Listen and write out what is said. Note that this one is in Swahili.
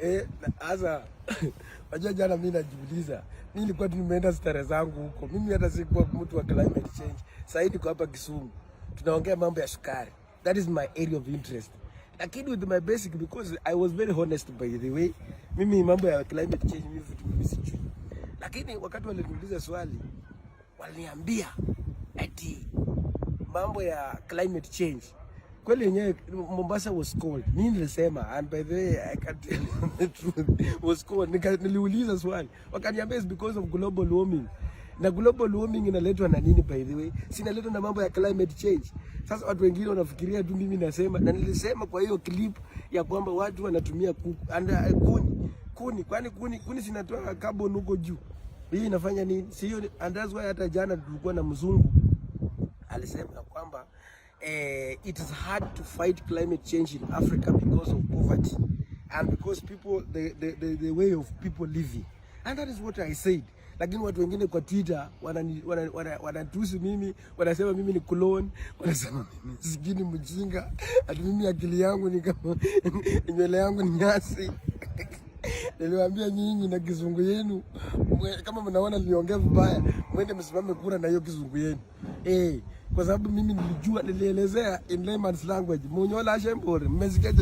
Eh, sasa wajua jana mimi najiuliza, mimi nilikuwa tu nimeenda starehe zangu huko. Mimi hata sikuwa mtu wa climate change. Sasa hivi niko hapa Kisumu. Tunaongea mambo ya sukari. That is my area of interest. Lakini with my basic, because I was very honest, by the way. Mimi mambo ya climate change, mimi vitu mimi sijui. Lakini wakati waliniuliza swali, waliniambia ati mambo ya climate change, kweli yenyewe Mombasa was cold. Mimi nilisema, and by the way, I can tell you the truth, was cold. Niliuliza swali, wakaniambia it's because of global warming. Na global warming inaletwa na nini, by the way? Si inaletwa na mambo ya climate change? Sasa watu wengine wanafikiria tu mimi nasema, na nilisema kwa hiyo clip ya kwamba watu wanatumia kuku and kuni kuni, kwani kuni zinatoa carbon huko juu. Hii inafanya nini? Sio? And that's why hata jana tulikuwa na mzungu alisema ya kwamba it is hard to fight climate change in Africa because of poverty and because people the way of people living, and that is what I said. Lakini watu wengine kwa Twitter wanatusi wana mimi, wanasema mimi ni clone, wanasema mimi sijui ni mjinga, ati mimi akili yangu ni kama nywele yangu ni nyasi. Niliwaambia nyinyi na kizungu yenu, kama mnaona niliongea vibaya, mwende msimame kura na hiyo kizungu yenu. Eh, kwa sababu mimi nilijua, nilielezea in layman's language. Munyola shembore, mmesikia?